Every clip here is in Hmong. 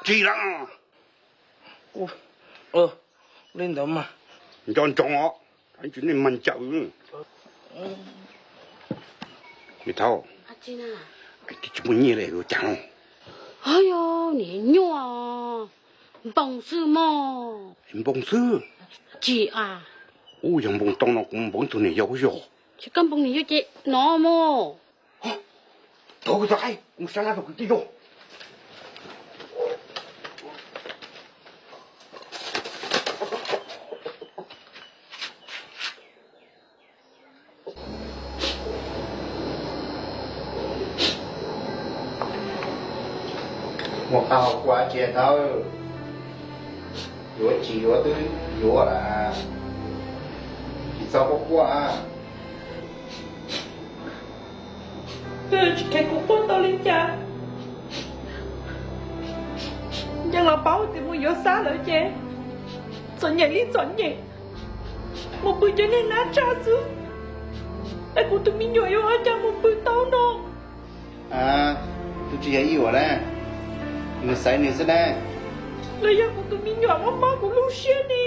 Tsis lawm. Li ntawd mas nco ntsoov os, tsis nej mas ncaws. Niam Thauj, tsis muaj nyiaj li yuav cas? Ho yog niag nyuaj, npoo xwb mog. Npoo xwb? Tsis a. Ub, yog npoo tau no kuv npoo ib tug niam yau yog. Tsis koj npoo niam yau ces no mog. Tau, kuv tau qaib, kuv sab lab rau kwv tij yau. Muaj qab hau quaj tsis tau, yuav tsis yuav twb yuav lawm, tsis txhob quaj quaj. Twb tsis kheev kuv quaj tau li cas, yeej los paub tias mus yuav Xab lawm ces txom nyem li txom nyem, mus pw cov niag nab tsaj xwb, es kuv tus me nyuam yuav ua cas mus pw tau no? Twb tsis yog ib yuam na, nws xaiv nws xwb na. Los yog kuv tus me nyuam muab mob kuv lub siab ne.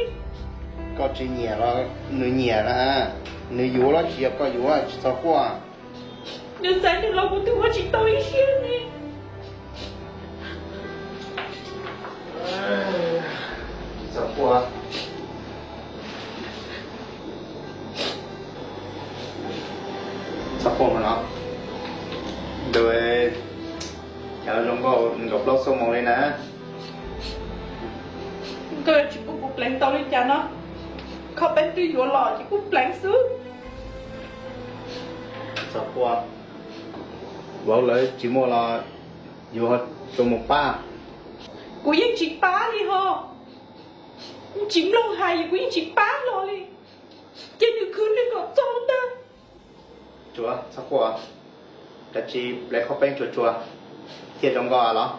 Koj tsis nyiam los nws nyiam na, nws yuav los tsis yog koj yuav, tsis txhob quaj. Nws xaiv nws los kuv twb ua tsis tau ib siab ne. Txhob quaj, txhob quaj mas no. Ntu, cas zoo nkauj nkaus plaub xuab moos li na. Koj tsis pub kuv pleev tau li cas no, kho peeb twb yuav los ces kuj pleev xwb. Txhob quaj, vauv lawv tsis muaj los yuav rau mus pab. Kuv yeej tsis pab li ho, kuv tsis mloog hais kuv yeej tsis pab los li, ces nws khwv nws kom txog ntag. Tsuav, txhob quaj, kav tsij pleev qhob peeb tsuag tsuag thiaj zoo nkauj los.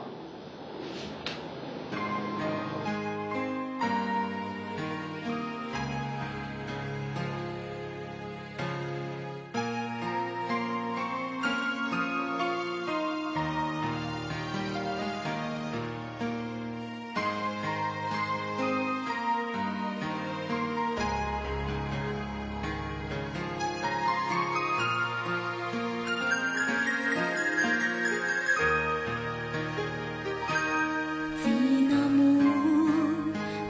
Txij no mus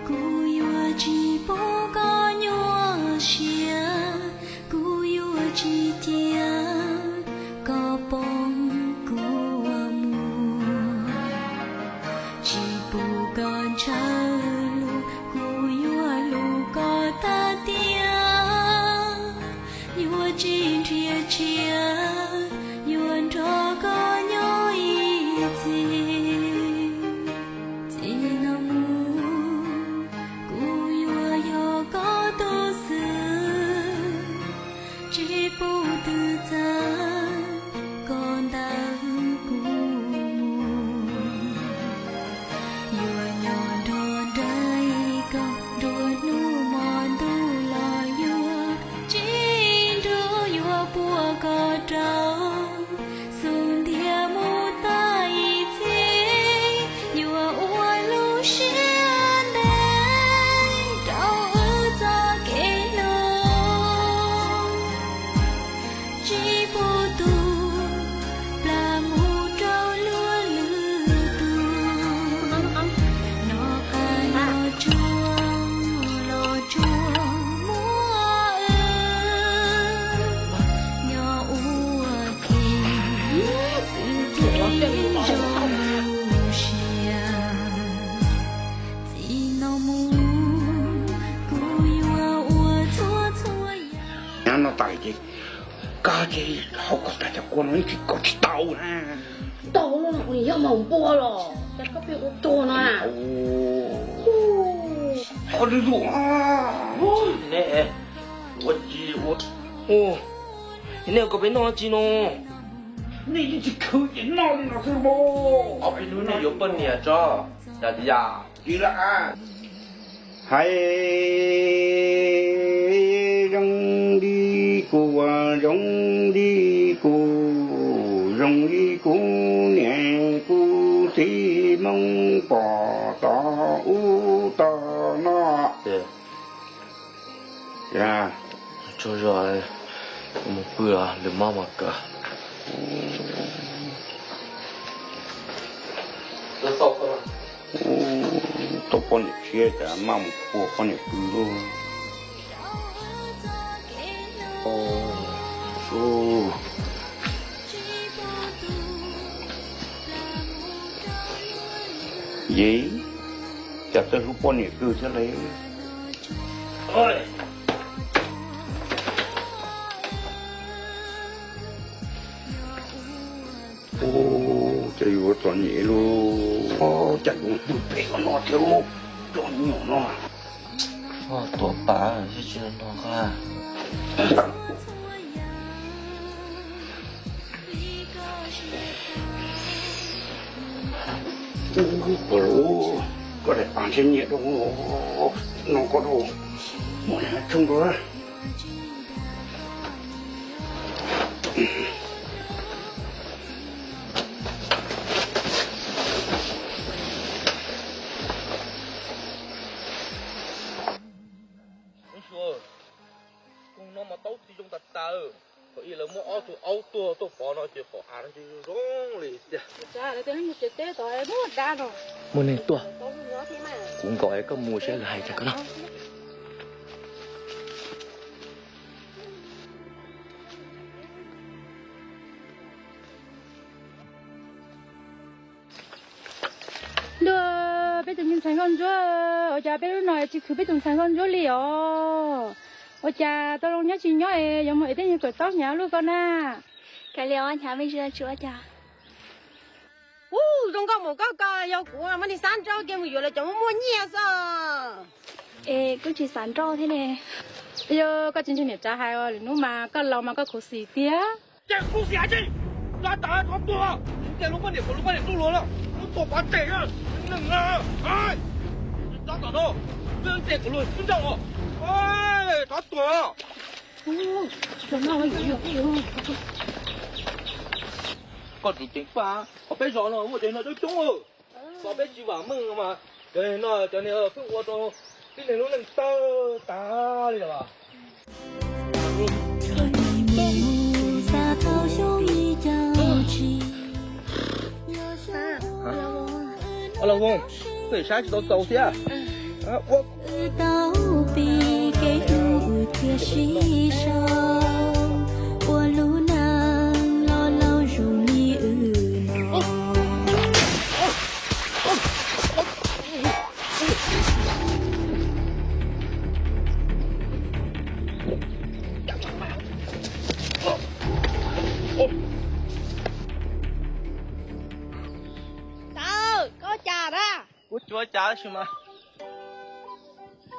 kuv yuav tsis pub koj nyuaj siab, kuv yuav tsis cia koj poob kua muag. Tsis pub koj ntshaw lus, kuv yuav hlub koj tag tiag, yuav tsis nrhiav tshiab, yuav nrog koj nyob ib txhis. Txij no mus kuv yuav yog koj tus xwb, tsis pub twg txhawb koj ntawm kuv mus. Yuav nyob nrog nraim koj nruab hnub hmo ntuj los yuav tsis nrug, yuav puag koj rau xub ntiag mus tag ib txhis, yuav ua lub siab ntev rau wb txoj kev hlub. Tsis pub tus plam mus rau luag lwm tus, noj qab nyob tsuag los tsuag muab wb nyob ua ke xwb thiaj zoo lub siab. Txij no mus kuv yuav ua txhua txhua yam. Nyob no tas ces koj ces hauv koj tas cov kua no yeej tsis koj tsis tau na. Tau lub no kuv yog maum npua los cas koj pheej ua tuag no na. Qhov lwm lub ne, ua tsis ua. Nej koj peb noj tsi no? Nej yeej tsis khwv ces noj li no xwb mas. Ob peb hnub nej yuav poj niam tso, yog tsis yog? Tsis lawm. Hais zoo li kuv, zoo li kuv, zoo li kuv niam kuv txiv Noob pom tod ub tog no. Tsaug zog, mus pw os, lwm mob mas kawm. Tau poj niam tshiab cas maj mus puag poj niam pw lauj. Yis, cas txawj hlub poj niam kawg thiab li. Ub, cas yuav txom nyem lauj, cas yuav pw pem no thiab lauj, cov nyuam no. Tuav pam, tsis no. Ub, koj daim pam ntshe nyiam rau no koj rau, muaj tshooj rau. Koog no mas taub txiv zoo tas tas. Thaum ub lawv muab ob tug aub tuag tuaj pov no ces qhov av no ces zoo li tiag. Muaj neeg tuaj, kuv nkaus es koj mus saib lawv hais cas koj no. Ntuj, peb tus me ntxhais nkauj ntsuab, ua cas peb lub no tsis khwv peb tus ntxhais nkauj ntsuab li os? Ua cas tau zoo nyob tsis nyob es yuav mus ev tej nyuag kawm taub hnyav luaj koj na? Kav liam, hnyav me ntsis tsis ua cas. Ub, zoo nkauj npaum koj ko yog kuv muab niag xab nrauj kiag mus yuav lawv cov muaj muaj nyiaj xwb. Es kuj tsis xav nrauj thiab ne. Yog koj tsis ntseeg niam tsav hais, lwm hnub mas koj laus mas koj khuv xim tiag. Ces khuv xim dab tsi? Txhob tas, txhob tuag, ces lub poj niam kuv lub poj niam ntuj luag lawm, lub tuag pov tseg na, neeg na, txhob tas no, ntej kuv luag sib nrauj os, txhob tuag. Koj tsis ceev faj, qhov peb zos no muaj cov no coob coob, qhov peb tsis vam meej no mas cov no cov niag pheej ua rau tib neeg lub neej tawg tag li lawm. Los Voos, koj saib tsis tau txaus thiab. Ua tau peb kev hlub thiaj sib sau, ua lub neej los laus zoo li wb no. Tau, koj ua cas na? Kuv tsis ua cas tab sis mas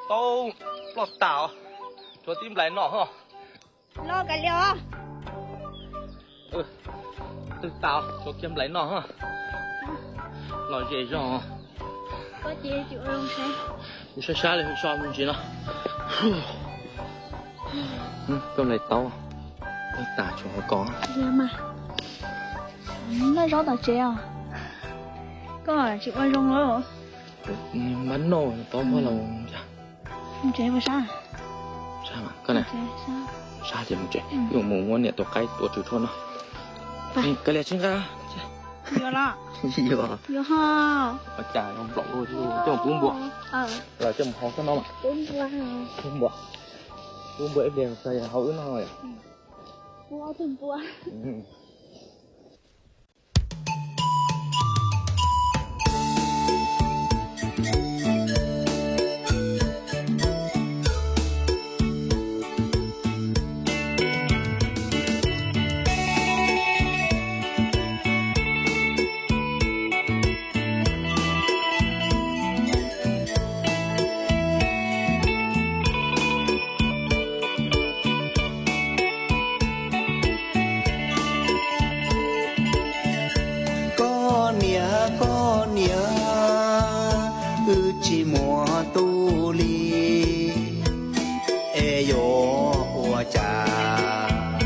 tau ploj tas, tshuav tib nplais no ho. Los kav liam os. Twb tas, tshuav kiag nplais no ho. Los ze zog. Kuv sab sab li so me ntsis no. Koj nplais taub, ploj tas tshuav hauv ko. Noj zaub tom tsev os. Koj tsis ua zoo lawm. Mab noj taub hau los cas. Mus tsev puas sab? Sab mas koj na. Sab ces mus tsev, yuav mus muab niam tus qaib tua tsw tshuaj no. Kav liam tsis nqa. Yuav los? Yuav. Yuav ho. Ua cas nplaum luaj, coj mus pub npua. Los coj mus hau xab no mas. Pub npua. Pub npua, pub npua ib pliag txog hau wb noj. Pub ob tug npua. Koj niam, koj niam, wb tsis muaj tub li, es yuav ua cas?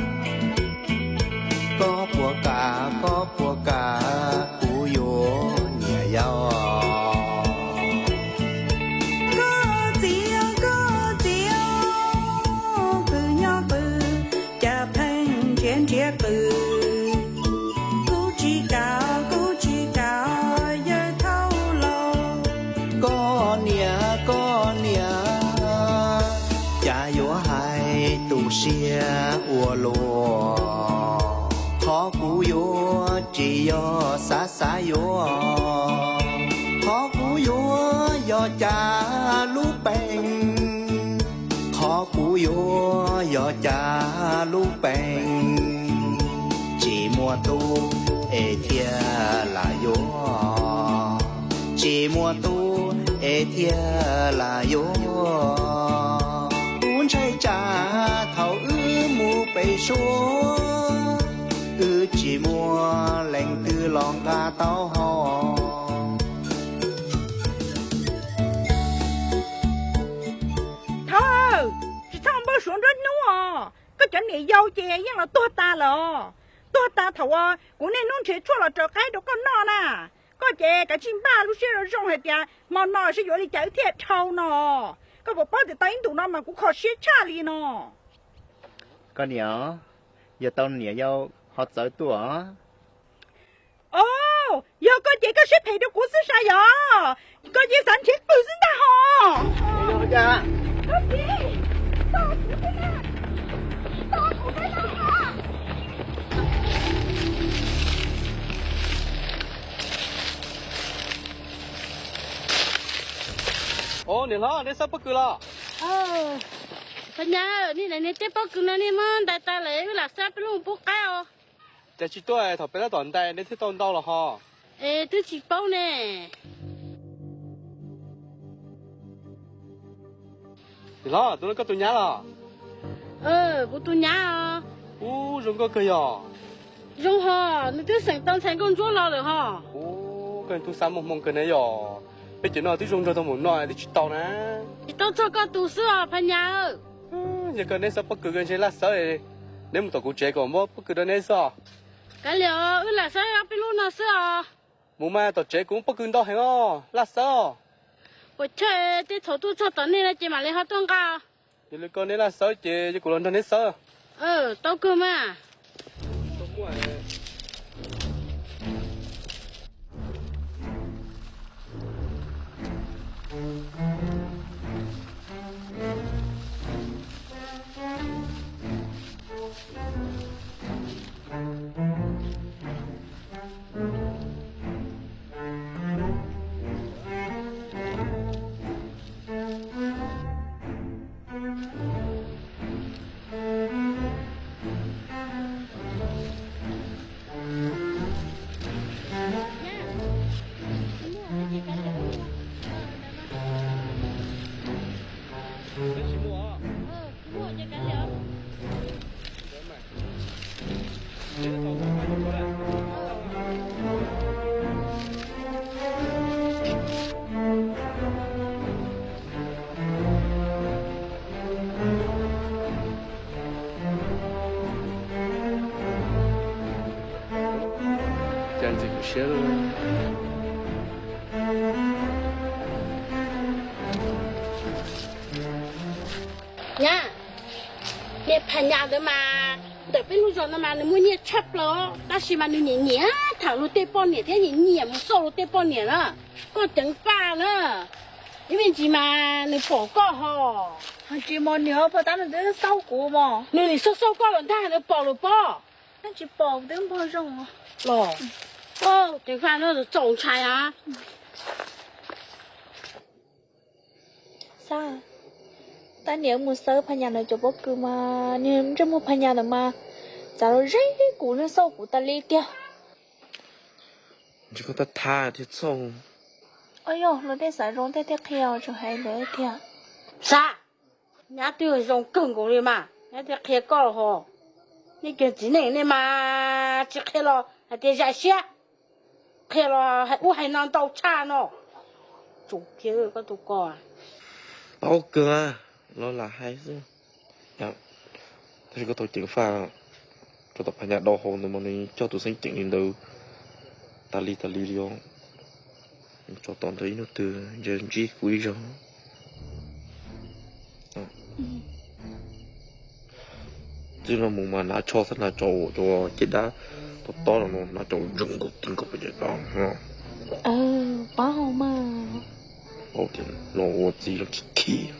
Koj puas kam, koj puas kam, kuv yuav niam yau. Qw, kuv tsis kam, kuv tsis kam, yawg thaub laus. Koj niam, koj niam, cas yuav hais tu siab ua luaj. Qhov kuv yuav tsis yog xav xav yuav, qhov kuv yuav yog cas lub peev, qhov kuv yuav yog cas lub peev. Tsis muaj tub es thiaj lam yuav, tsis muaj tub es thiaj lam yuav. Kuv ntshai tsam thaum wb mus pem suab, wb tsis muaj leej twg los nqa taub hau. Thaub, tsis txhob npau suav nruab hnub os. Koj cov niam yau ces yeej los tuag tas lawm os. Tuag tas thaum uas kuv niaj hnub nrhiav tshuaj los raws qaib rau koj noj na. Koj ces kav tsij npaj lub siab zoo zoo hais tias hmo no seb yuav li cas wb thiaj dhau no. Koj puas paub tias tau ib ntus no mas kuv kho siab tshaj li no. Koj niam, yog tau niam yau ho txawv tuaj. Os, yog koj ces koj siab phem rau kuv xwb sav yom? Koj yeej xav nrhiav qws xwb ntag ho. Os, niam hlob, neb xawb pob kws los? Phas Nyas, nej niam tej pob kws no nej muab ntais tas lawm, wb lam xawb peb lub pub qaib os. Cas tsis tuaj thaum peb tab tom ntais neb thiaj tau ntau los ho? Es twb tsis paub ne. Niam hlob, tus no koj tus nyab los? Kuv tus nyab os. Ub, zoo nkauj kawg yog. Zoo ho, nws twb xeem tau ntxhais nkauj ntsuab los lawm ho. Ub, koj tub xab muaj hmoo kawg na yom. Peb cov no twb zoo nraug tau mus no twb tsis tau na. Tsis tau txog koj tus xwb os Phas Nyas. Yog koj neb xawb pob kws koj ntshe Laj Xawb, neb mus tom kuv tsev kom muab pob kws rau neb xwb os. Kav liam, wb lam xawb peb lub no xwb os. Mus mas tom tsev kuv muaj pob kws ntau heev os Laj Xawb. Puas chawj, tej thaum tuaj txog tom nej no ces mam li ho tuaj nqa. Yog li koj neb Laj Xawb ces yog kuv los nrog neb xawb. Tau kawg mas. Cas ntxim kuv siab lawm. Nyab, niag Phas Nyas ntawd mas ntawm peb lub zos no mas nws muaj nyiaj tshaj plaws, tab sis mas nws nyiam nyiam tham luag tej poj niam thiab nyiam nyiam mus xauj luag tej poj niam na. Koj ceev faj na, ib me ntsis mas nws pom koj ho. Ho tsis mos niam, puag ta nws twb xauj kuv mos. Nws nim xauj xauj koj los ntag nws pom lawm pob. Neb tsis pom twb npog zoo los. Ceev faj no txaus ntshai a. Xab, tab niam mus xawb Phas Nyas ntawd cov pob kws mas niag ntsej muag Phas Nyas ntawd mas txav los ze kuv, nws xauj kuv tas li tiag. Ntshe koj tab thab thiaj txhaum. Os yog, luag tej xav zoo tej thiaj qhia tseem hais ntawd tiag. Xab, nyab twb zoo kawg nkaus li mas nyab thiaj qhia koj los ho. Nej cov txiv neej nej mas tsis qhia los hais tias zam siab, qhia los hais ub hais no ntau tshaj no. Tsum kiag koj tus ko. Paub kawg, los lam hais xwb. Tab sis koj tau ceev faj, tso tom Phas Nyas dau hau ntawd mas nws coj tus xeeb ceem li ntawd tas li tas li li os. Tso tom ntawd ib hnub twg ntshe ntsib kuv ib zaug. Txij no mus mas hnav tsho xwb, hnav tsho ua cov caj dab tob tob no, hnav tsho zoo nkauj txij nkauj pes ces tau. Paub mas. Paub tias no ua txiv zoo khib khib.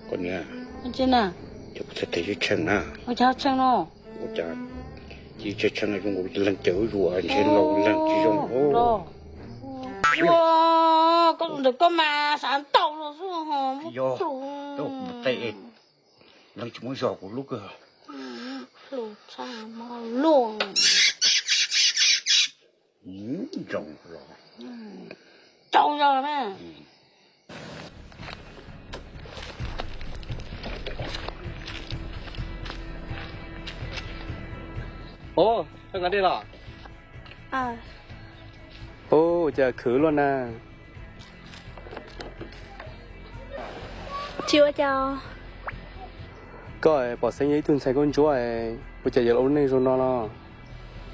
Koj niam, ces kuv txhais tes tshee na. Ua cas tshee no? Ua cas tsis tshee tshee zoo nkaus leej cawv zuag ntshe laus leej tsis zoo. Koj tus ntawm koj mas xav ntau los xwb ho. Yog, mus teb leej tsis muab zog kuv lub kawg. Zoo los. Tau zog na. Ua cas khwv luaj na? Tsis ua cas. Koj pom xeeb yog ib tug ntxhais nkauj ntsuab, ua cas yuav los ua neej zoo no los?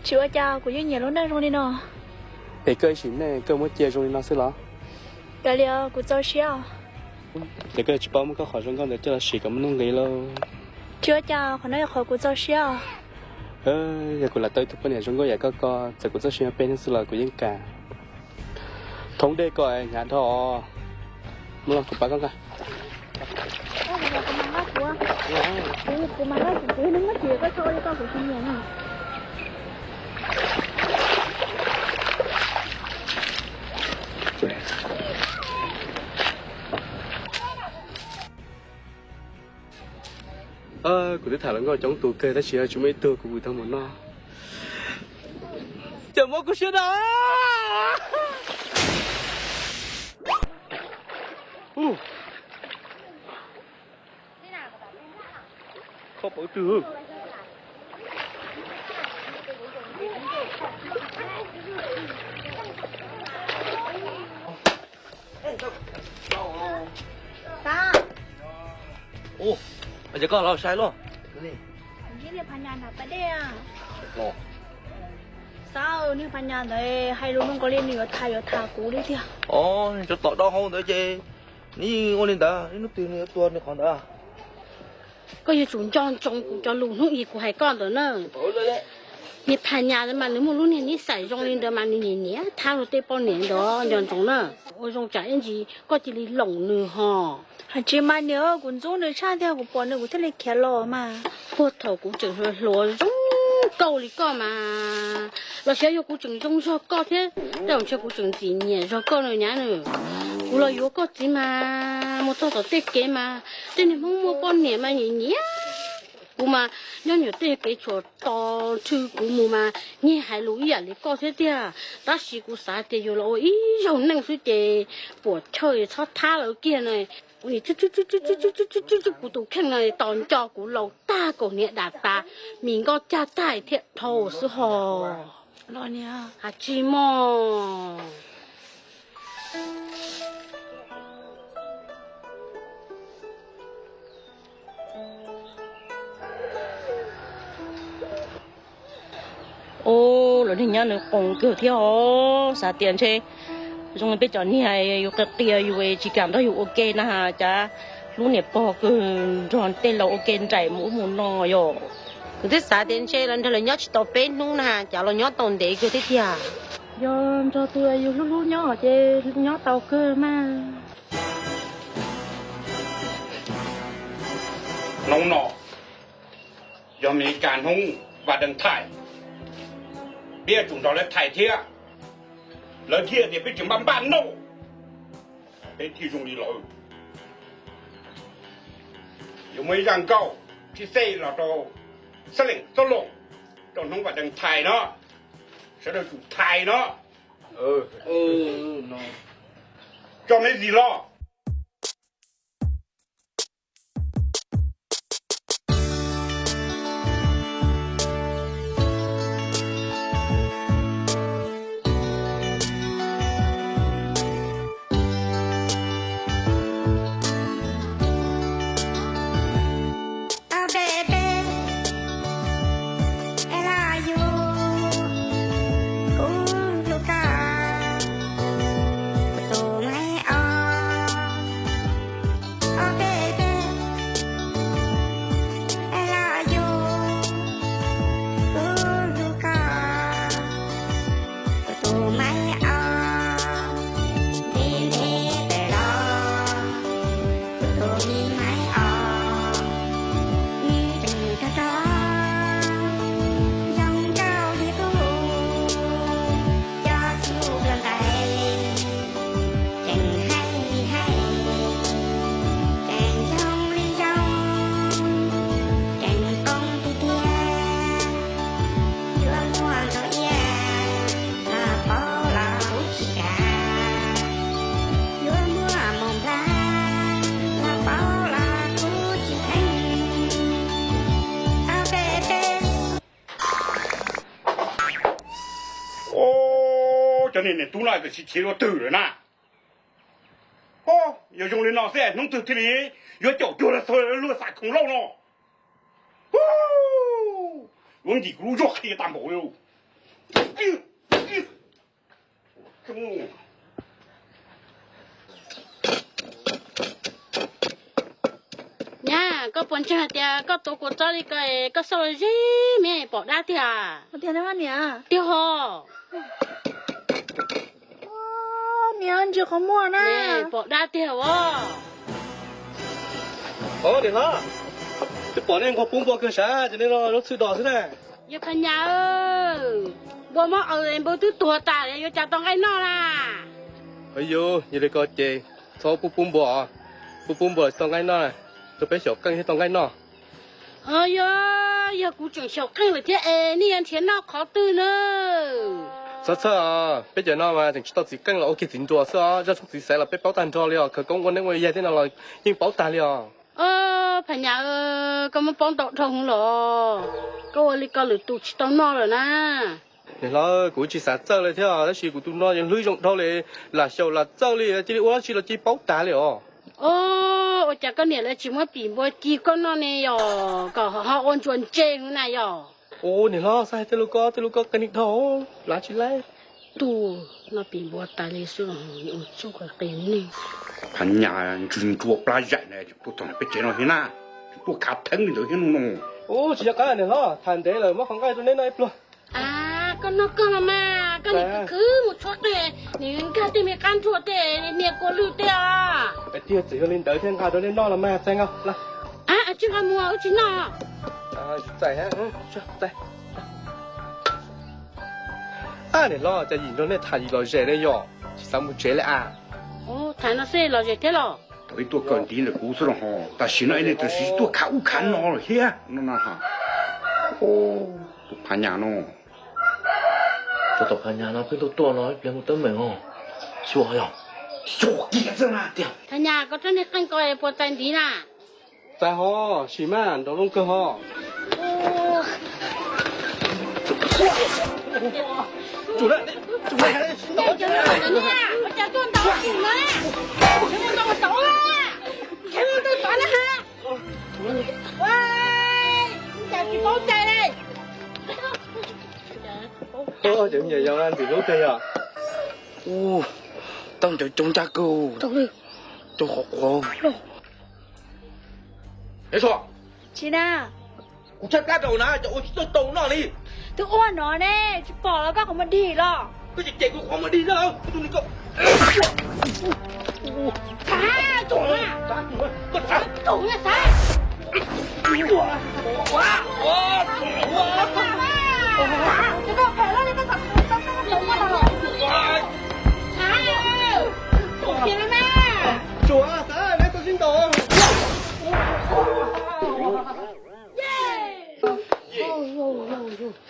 Tsis ua cas, kuv yeej nyiam lub neej zoo li no. Es koj ib sim neej koj muab cia zoo li no xwb los? Kav liam, kuv txaus siab. Ces koj tsis paub muab koj qhov zoo nkauj ntawd coj los siv kom muaj nuj nqis lauj? Tsis ua cas, qhov no yog qhov kuv txaus siab. Yog kuv lam tau ib tug poj niam zoo nkauj yam koj ko, txawm kuv txoj sia peb hnub xwb los kuv yeej kam. Thoob dej ko hnyav dhau. Muab los kuv pab koj nqa. Kuv twb tham hluas nkauj coob tus kawg tab sis tsis muaj ib tug kuv vwm tau mus noj. Cov muab kuv siab na. Koj pov twg? Ua cas koj los sai luaj? Xav niag Phas Nyas ntawd hais lus zoo nkaus li nws yuav tham yuav tham kuv li tiag. Cov tom dau hau ntawd ces nws yeej ua li ntawd, ib hnub twg nws yuav tuag nws qhov ntawd. Koj yuav tsum nco ntsoov kuv cov lus hnub ib kuv hais koj ntawd na. Niag Phas Nyas ntawd mas nws muaj lub niag nib xais zoo li ntawd mas nws nyiam nyiam thab luag tej poj niam ntawd, nco ntsoov na. Ua zoo tsam ib ntsis koj cia li loos nws ho. Hais tsis mas niam, kuv ntxub nws tshaj tiag, kuv pom nws kuv thiaj li khiav los mas. Puag thaum kuv tseem hluas zoo nkauj li koj mas, los xyov yog kuv tseem zoo zog koj thiab, tej zaum ntshe kuv tseem ntxim nyiam zog koj no nyab na. Kuv los yuav koj txiv mas mus txog tom tej kev mas tej niag Hmoob muaj poj niam mas nyiam nyiam kuv mas, nyob nyuam tej kev tshuam tos nrhw kuv mus mas nyiag hais lus ib yam li koj thiab tiag. Tab sis kuv xav tias yus los ua ib zaug neej xwb ces puam chawj txhob thab lawv kiag na. Kuv nim tswb tswb tswb tswb kuv tus kheej no tos nco kuv laus tag kaum hniav dam tas, mis nkoj cag tag thiaj dhau xwb ho. Los niam, has tsis mog. Ub, lawv niag nyab nws qoos kawg thiab os. Xav tias ntshe zoo li peb cov niag yus qias qias yus tsis kam nrog yus ua ke na, cas hlub niam pog kawg nrog tej laus ua ke nraim mus ub mus no yom. Kuv twb xav tias ntshe los nrog lawv nyob tsis tau peb hnub na, cas los nyob tau ntev kawg thiab tiag. Yog nrog tus yus hlub hlub nyob ces nyob tau kawg mas. Hnub no yog Amelikas hnub Valentine, peb yuav tsum nrog lawv thaij thiab. Lawv thiaj tias peb tsis npaj npaj noj, peb thiaj zoo li lawv. Yuav muaj ib zaj nkauj tshwj xeeb los rau xab leej xab loos rau hnub Valentine no, sawv daws tsum thaij no. Tso me ntsis los. Cov niag niam tub no tam sim chim dua twg lawm na? Yog zoo li no xwb hnub twg thiaj li yuav caum cuag luag xam khoom lauj no. Yuav nkim kuv lub zuag qhia tag npaum li. Nyab, koj puas ntseeg hais tias koj tuav kuv txob li ko, koj xauj los zib me pom dab tiag? Tiag ho. Niam, ntsia qhov muag na. Pom dab tiag os. Os, niam hlob, twb pom nej nquag pub npua kawg sav, ces nej los lub txhwb dos xwb na. Yog Phas Nyas, npua mob aws npua twb tuag tas, yuav cas tau nqaij noj na? Yog li ko ces txhob pub pub npua, pub pub npua tsis tau nqaij noj, rau peb xyaum qeej thiaj tau nqaij noj. Yog, yog kuv tseem xyaum qeej lawm thiab es nej yuav nrhiav noj qhov twg na? Txhob txhawj, peb cov no mas tseem tsis tau txiv qeej los ua kiag txiv nruas xwb os, zaj tshoob txiv xaiv los peb paub tag nrho li os, khawv koob ua neeb ua yaig tej no los yeej paub tag li os. Phas Nyas, koj muab paub ntau dhau hwv los, koj ua li ko lwm tus tsis tau noj lawm na. Niam hlob, kuv tsis xav txawj li thiab tab sis kuv tus no yeej hlwb zoo dhau li, lam xyaum lam txawj li, cia li ua dab tsi los cia li paub tag li os. Ua cas koj niam lawv tsis muab pim npua ci koj noj ne yog kom ho ua ntsuas ntse hwv na yog? Ua niam hlob, xav hais tej lus ko, tej lus ko qis nis dhau, lav tsis laib. Tus no pim npua tas li xwb los ua txuj qis neeg. Phas Nyas ntsws ntsua plab zaim na, tuaj txog peb tsev no thiab na, tuaj khav theeb li ntawd thiab no. Tsis nco qab niam hlob, tham ntev lawm muab qhov nqaij rau neb noj ib pluag. Koj noj koj los mas, koj nim khwv khwv mus tshuab qeej, nim nkag tej me qab ntsuag tej niag kua lwj tej os. Tiag, txawm yog li ntawd thiaj nqa rau nej noj los mas, txais nqa. Tsis nqa mus, wb tsis noj. Ab niam hlob, cas yim nrog nej tham yim lom zem ne yom, tsis xav mus tsev li as? Tham no xwb lom zem thiab los? Thaum ib tuaj kawm ntiv ntawm kuv xwb los ho, tam sim no nej tam sim tuaj khav ub khav no lawm thiab no na. Tus Phas Nyas no, tus Phas Nyas no pheej tuaj tuaj no ib pliag mus teeb meem os. Xyuas yog, xyuas kiag xwb na tiag. Phas Nyas, koj tsob niag qeej ko puas txais ntiv na? Txais ho, sim mas nrov zoo kawg ho. Cas tuaj ntau na, cas tuaj ntau tod na ha. Cas tsis paub cai li. Cov me nyuam yaus ntxim hlub kawg yog. Tau ncawv coob ncaj kawg, coob qhuav qhuav. Tsis na. Kuv tshaib plab rau na, cas ua tsis tau tau noj li. Twb ua no ne, tsis pom los koj qhov muag dig los. Koj cem cem kuv qhov muag dig na, koj tus ni koj. Xav, tus na, tus na xav. Tsuas xav neb tau sib ntaus.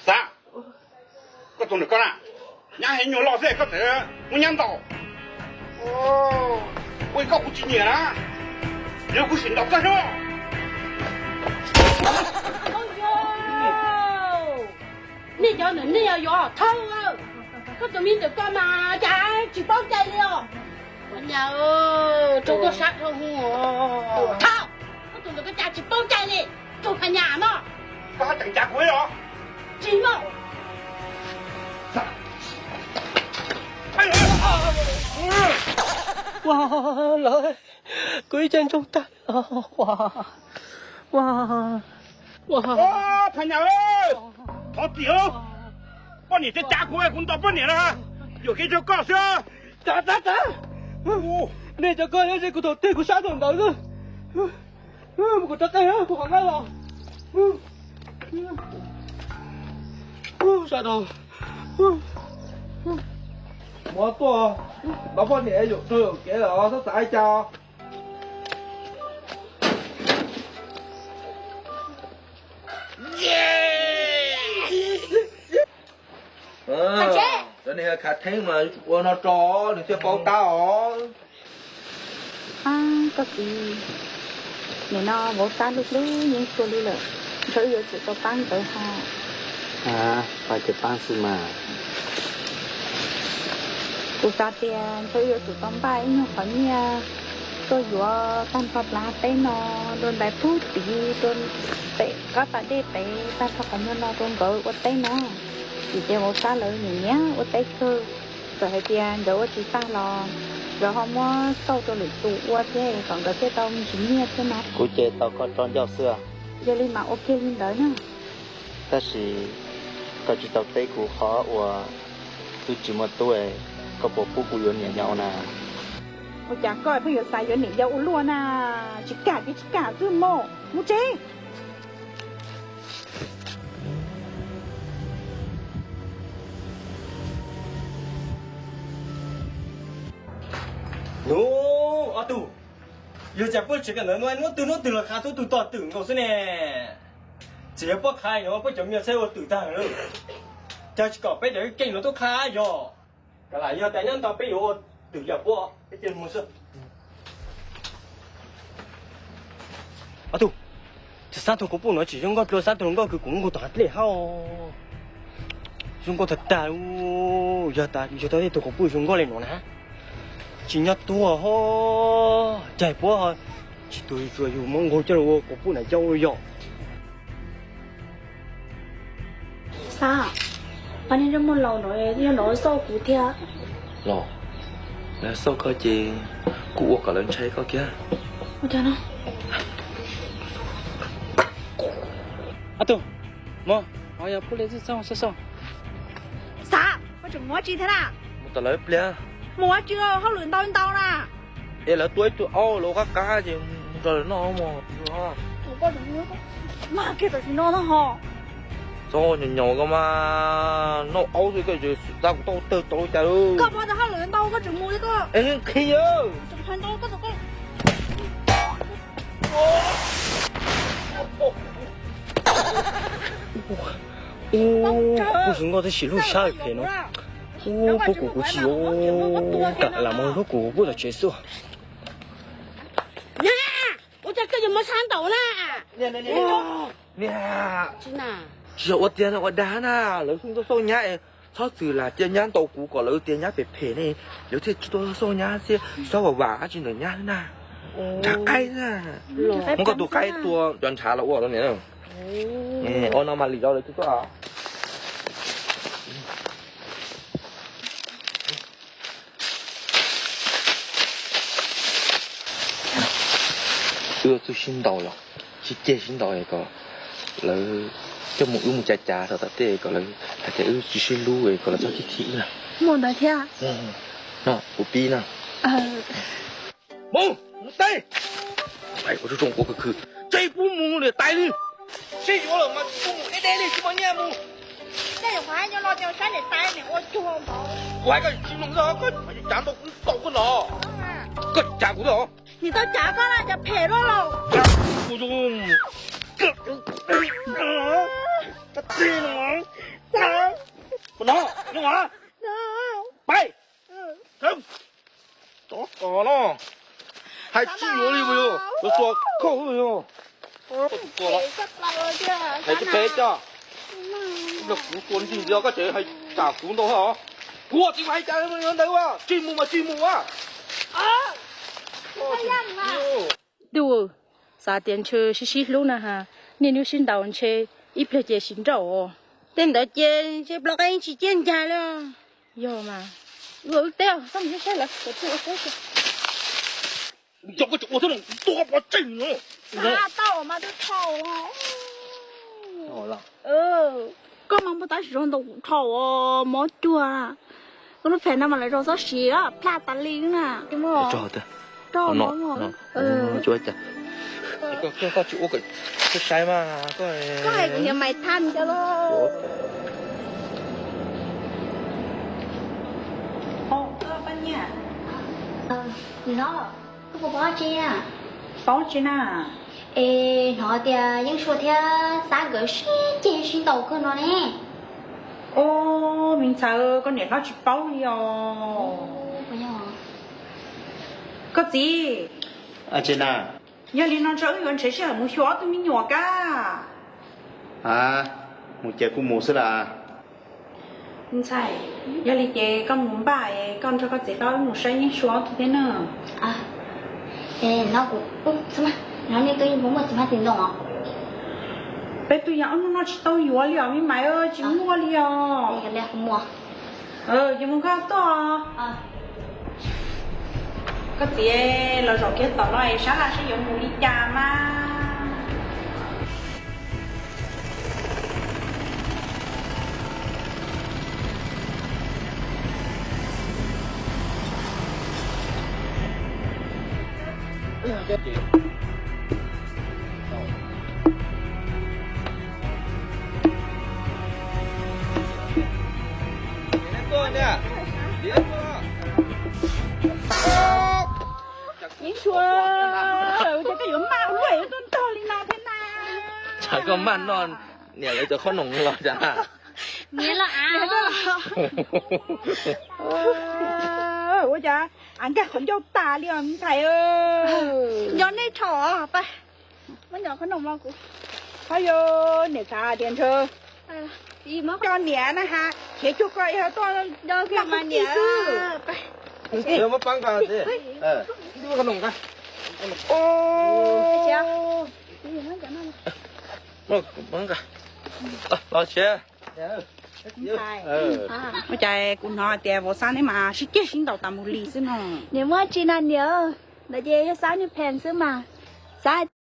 Xav, koj tus ntawm koj na, nyab heev nyuag loj xwb koj tseem muab nyab ntaus. Ua koj kuv tsis nyiam na, yog kuv sim ntaus koj xwb. Nej cov ntawm nej yuav thawj, koj tus me ntawm koj mas cas tsis paub cai li os. Phas Nyas, rau koj sab dhau hwv. Thawj, koj tus ntawm koj cas tsis paub cai li, rau Phas Nyas no. Koj haj tseem cav kuv ib los? Tsis mog. Ua lawm, kuv ib ce ntsoog tag. Ua, ua, ua. Phas Nyas, thov txim, poj niam cav cav kuv, kuv ntaus poj niam na, yuam kev rau koj xwb. Txav, txav, txav. Nej cov koj nyob ze kuv thaum twg kuv sab thaum ntawd xwb. Mus kuv rov qeej kuv qhov nqaij los. Sab dhau. Mov tuaj, ntaus poj niam yuam tug yuam kev lawm txhob xav li cas. Cov niag khav theeb mas yuav tsum ua no tso nws thiaj paub tab os. Koj txiv, nim no vauv tab lub hlwb yeej tuag li lawm, ntshe wb yuav tsum tau pab ntawd ho. Pab ces pab xwb mas. Kuv xav tias ntshe wb yuav tsum tau npaj ib nyuag qhov nyiaj tuaj yuav tag nrho plab teb no, dua ntais pub tid, dua pem kob tas dej pem tag nrho qhov nyuag no rau nkawd ua teb no. Vim ces vauv Xab lawv nyiam nyiam ua teb kawg, txawm hais tias nkawd ua tsis tag los nkawd ho muab xauj rau lwm tus ua thiab kom nkawd thiaj tau me ntsis nyiaj thiab no. Kuv ces tau koj tso ncauj xwb. Yog li mas ua kiag li ntawd na. Tab sis koj tsis tau teb kuv qhov uas wb tsis muaj tub, koj puas pub kuv yuav niam yau na? Ua cas koj pheej yuav xav yuav niam yau ua luaj na? Tsis kam ces tsis kam xwb mog, mus tsev. Nub, ob tug, yog cas puab tsev kawm ntawv no hnub twg hnub twg los qha tub tug tog twm nkaus xwb ne? Txiv yog puab qha no puab cov me nyuam txhaj ua twm tag lawm. Cas tsis kom peb cov keej no tuaj qha yog? Kav lam yog tas nyob nto peb yuav ua twm yam puab peb cia mus xwb. Ob tug, xab tug quas puj no tsis zoo nkauj dlua, xab tug hluas nkauj kws kuv muab nkaug tom qhov dlej hab. Zoo nkauj tag tag, yog tas yog tau tej tug quas puj zoo nkauj li no na, tsis nyob tuag ho. Cas puab tsis tuag tsuas yug muab nkaug coj los ua quas puj na yau yog. Xab, pab niag ntsej muag laus no yog nov xauj kuv thiab. Los, lawv xauj koj ces kuj ua kom lawv ntshai koj kiag. Ua cas no? Ob tug, mog, no yog puj li xauj xauj. Xab, koj tseem mus ua tsi thiab na? Mus tom lawv pliag. Mus ua tsi, hauj lwm ntau ntau na. Es lawv tua ib tug aub los qab qab ces mus nrog lawv noj mog. Mag kiag tam sim no na ho. Txhob nyoos nyoos koj mas, noj aub xwb koj tseem xav kuv tau tawg tau cas. Koj mus tau hauj lwm ntau koj tseem mus li koj. Es nqhis. Tseem hais ntau koj tau koj. Puj zoo nkauj tab sis lub sab phem no. Puj kuv kuv tsis yuav, kam lam mus lub kuv puj tom tsev xwb. Ua cas koj yuav muab sab ntaus na? Tsis yog ua tiag, ua dag na, lawv xauj nyab, txhob txwm lam cia nyab ntaus kuv kom lawv tias nyab phem phem ne, lawv thiaj tsis tuaj xauj nyab thiab, txhob vam vam dab tsi ntawm nyab na. Ntshav qaib na. Muab koj tus qaib tua cov ntshav los ua rau niam. Ua no mas lim rau lawv tsis tuaj. Wb txuj sib ntaus los sib ceg sib ntaus kom lawv coj mus, wb mus cav cav rau tom tej kom lawv hais tias wb tsis sib hlub kom lawv txhob ceg chim wb na. Muaj ntawd thiab. No kuv pib na. Mus, mus teb. Ua zoo zoo ua khwv khwv, tsis pub mus li tais li. Sib yuav lawm mas tsis pub mus deb deb li, tsis muaj nyiaj mus. Kuv hais koj tsis mloog, koj cav ntau kuv tau koj no. Koj cav kuv os. Nim tau cav koj na, cav phem luaj los. Kuv no, no, pais. Tov kos no, hais tsis yuav li puas yog? Yuav tua koj puas yog? Hais tsis phem coj. Kuv tua ntig nti koj tseem hais tsam kuv ntau hos. Kuv tsis hais cas li ntawd, tsis mus mas tsis mus a. Tub, xav tias ntshe sib sib hlub na has, niaj hnub sib ntaus ntshe ib pliag ces sib nrauj. Tej ntawd ces ntshe plaub qeeb tsis ciaj ncag li. Yog mas, ua wb teb, koj mus saib lawv. Yog koj tseem ua thiab no, tua koj pov tseg no. Tau mas twb dhau. Koj mas npau taws zoo ntau dhau, mob cuag. Koj lub phem no mas lawv zoo txob siv plaj tas li na. Koj tsis ua kom saib mas. Koj hais kuv niam mais thaj cov los. Koj puas paub tsi na? Paub tsi na? Es hnov tias Yeeb Sua thiab Xab nkawd sib ceg sib ntaus kawg no ne. Ub, me ntxhais, koj niam hnov tsis paub li os. Koj txiv, yog li no ntshe wb yuav nrhiav sij hawm mus xyuas ob tug me nyuam kab. A, mus ces kuj mus xwb las. Ntxhais, yog li ces koj mus npaj, koj nrog koj txiv hlob wb mus saib Yeeb Suav thiab na. No kuv, no nej twb muaj txiv hmab txiv ntoo os. Peb twb yog ob hnub no tsis tau yuav li os me maiv, tsis muaj li os. Ces mus koj tuaj. Koj txiv los zaum kiag tom no es sab laj seb yuav mus li cas mas. Yeeb Suav, ua cas koj yuav maj ua luaj yuav tuaj ntog li no thiab na? Tsam koj maj noj niam lawv cov qhob noom los cas. Niam los av. Ua cas av nkag qhov ncauj tas li os ntxhais. Nco nej thaum, muab nco qhob noom los kuv. Qhov yog niam xav tias ntshe coj niam na ha, khiav cuag koj tuaj nco kiag mas niam. Muab pab nqa, muab qhob noom nqa. Los tsev. Ua cas kuv hnov hais tias vauv Xab neb mas sib ceg sib ntaus tas mus li xwb no. Niam muaj tsi na niam, ntawd ces yog Xab niag phees xwb mas. Xab hais